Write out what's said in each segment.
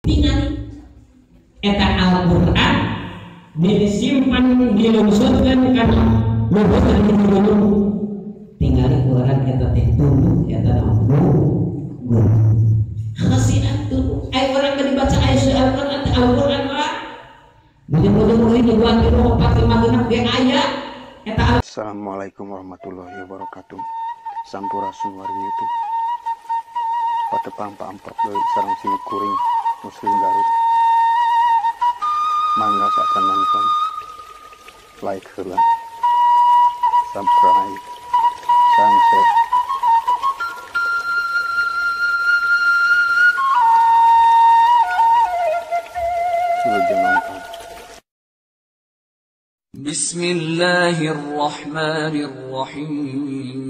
Tingali eta Al-Qur'an disimpan dilungsurkeun kana luhur gunung. Tingali urang eta teh tunduk eta naon gunung. Khasiat tunduk. Ai urang mah dibaca ayat Al-Qur'an teh Al-Qur'an mah. Bujung-bujung euy dua tilu opat lima genep ge aya eta. Assalamualaikum warahmatullahi wabarakatuh. Sampurasun wargi YouTube. Patepang paamprok deui sareng sim kuring Muslim Garut. Mangga saacan nonton, like heula, subscribe, sareng share. Wilujeng nonton. Bismillahirrahmanirrahim.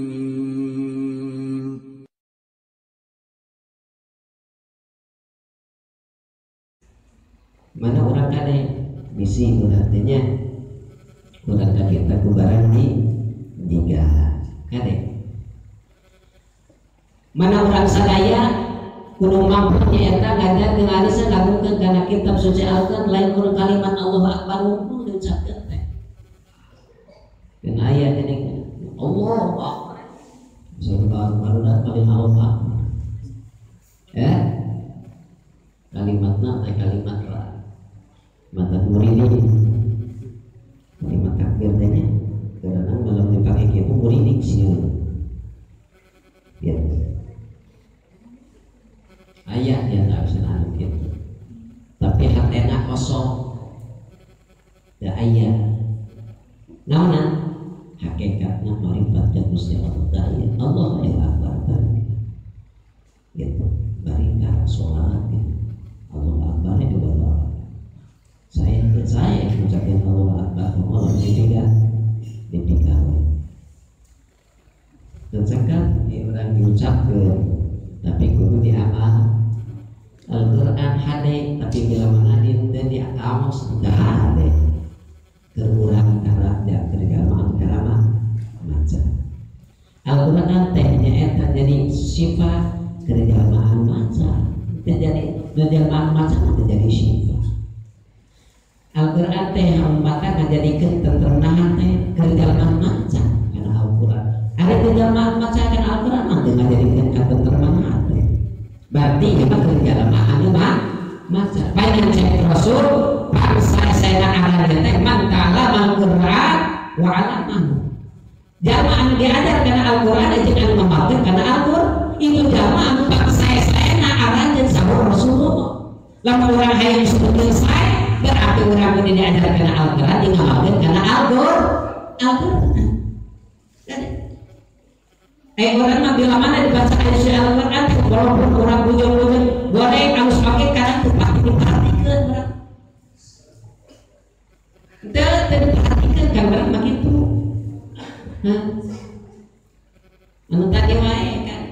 Mana orang kade bisi artinya urang kaget ku barang di diga kade. Mana urang sadaya kudu mampu nyaeta ngajarkeun arisan ngagungkeun kana kitab suci Al-Qur'an lain kudu kalimat Allahu Akbar wungkul diucapkeun teh. Dan aya gini Allahu Akbar. Bisa baru paling Allahu Akbar. Ya. Kalimatna teh kalimat ra. Mata muridin kalimat takbir teh nya kadang malam dipakai kitu muridin sieun. Ya. Aya ya tak bisa anu kitu. Tapi hatena kosong. Da aya. Naonan hakikatna marifat ka Gusti Allah da aya. Allah ya Akbar. Gitu. Bari ka salat gitu. Allah Akbar itu Allah. Saya mengucapkan Allah Akbar Allah dipika dan sekarang orang diucapkan tapi kudu diamal Al-Quran hade tapi bila mana di amal sudah hade kurang karena kerjamaan karama maca Al-Quran teh nyaeta jadi sifat kerjamaan maca jadi kerjamaan maca jadi sifat Al-Quran teh maka ngajadikeun tentremna teh kerjamaan maca kana Al-Quran. Ada kerjamaan maca kana Al-Quran mah teu ngajadikeun katentreman hate. Berarti ieu mah kerjamaan anu mah maca. Paingan cek Rasul bangsa saena aran teh man ta'allama Al-Quran wa 'allamahu. Jalma anu diajar kana Al-Quran jeung anu ngamalkeun kana Al-Quran itu jalma anu bangsa saena aran jeung saur Rasulullah. Lamun urang hayang disebutkeun sae berarti orang ini diajar karena Al-Quran, dingamalkan karena Al-Quran. Orang mah bila mana dibaca ayat Al-Quran, walaupun orang bujung-bujung goreng harus pakai karena itu diperhatikan orang. Teu diperhatikan kan orang mah kitu. Hah? Anu tadi wae kan.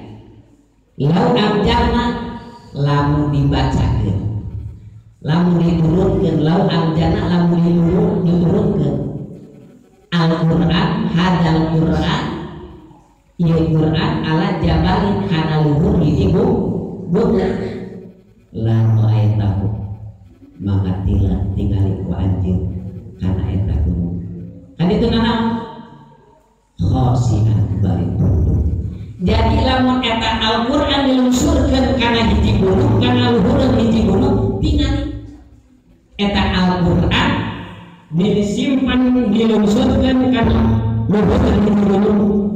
Lau anjalna lamun dibacakeun. Lamun diturunkeun lau anjana lamun diturunkeun Al-Qur'an hadal Qur'an ieu Qur'an ala jabalin kana luhur hiji gunung la ra'aitahu maka tingali ku anjeun kana eta gunung kan itu nanaon khosian bari tunduk. Jadi lamun eta Al-Qur'an dilungsurkeun kana hiji gunung kana luhureun hiji gunung tingali eta Al-Qur'an disimpan dilungsurkeun kana luhur gunung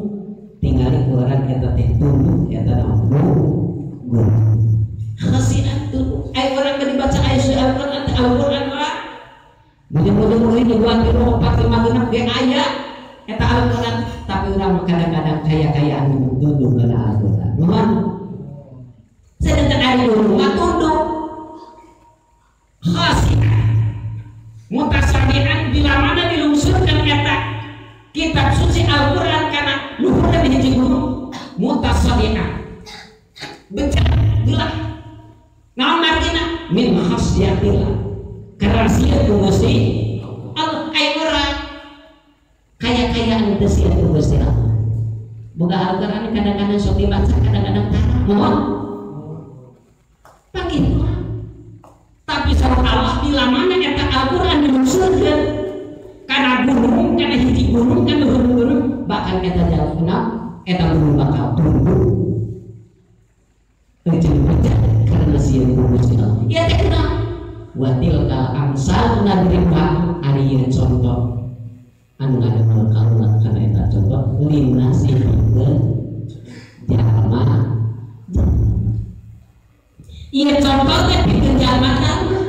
tingali urang eta teh tunduk eta naon gunung khasiat tunduk. Ai urang mah dibaca ayat Al-Qur'an teh Al-Qur'an mah bujung-bujung euy dua tilu opat lima genep ge aya eta Al-Qur'an tapi urang kadang-kadang kaya-kaya anu tunduk kana Al-Qur'an. Nuhun sedangkan ari gunung mah tunduk khasiat mutasadian bila mana dilungsurkan eta kitab suci Al-Quran karena luhurna di hiji gunung mutasadian becak gelah naon artina min khasyatillah karena sieun ku Gusti Allah. Ai urang kaya-kaya anu teu sieun ku Gusti Allah. Boga Al-Quran kadang-kadang sok dibaca kadang-kadang tara mohon. Pakitu Tapi saur Allah bila mana eta Al-Qur'an dilungsurkeun kana gunung, kana hiji gunung, kana gunung-gunung, bahkan eta jalma eta gunung bakal tunduk euceun pecah karena sieun ku Gusti Allah. Ieu teh kunaon? Wa tilkal amsal nadribuha, ari ieu contoh anu ngadamel kaula kana eta contoh linasi pikeun jalma. Ieu contoh teh pikeun jalma-jalma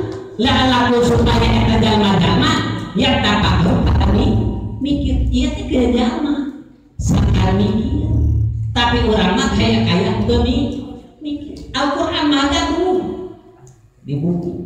la'allakum supaya eta jalma-jalma yang tapakur patani mikir. Ieu teh keur jalma sakar mikir, tapi urang mah kaya-kaya teu mikir. Al-Qur'an mah di buku.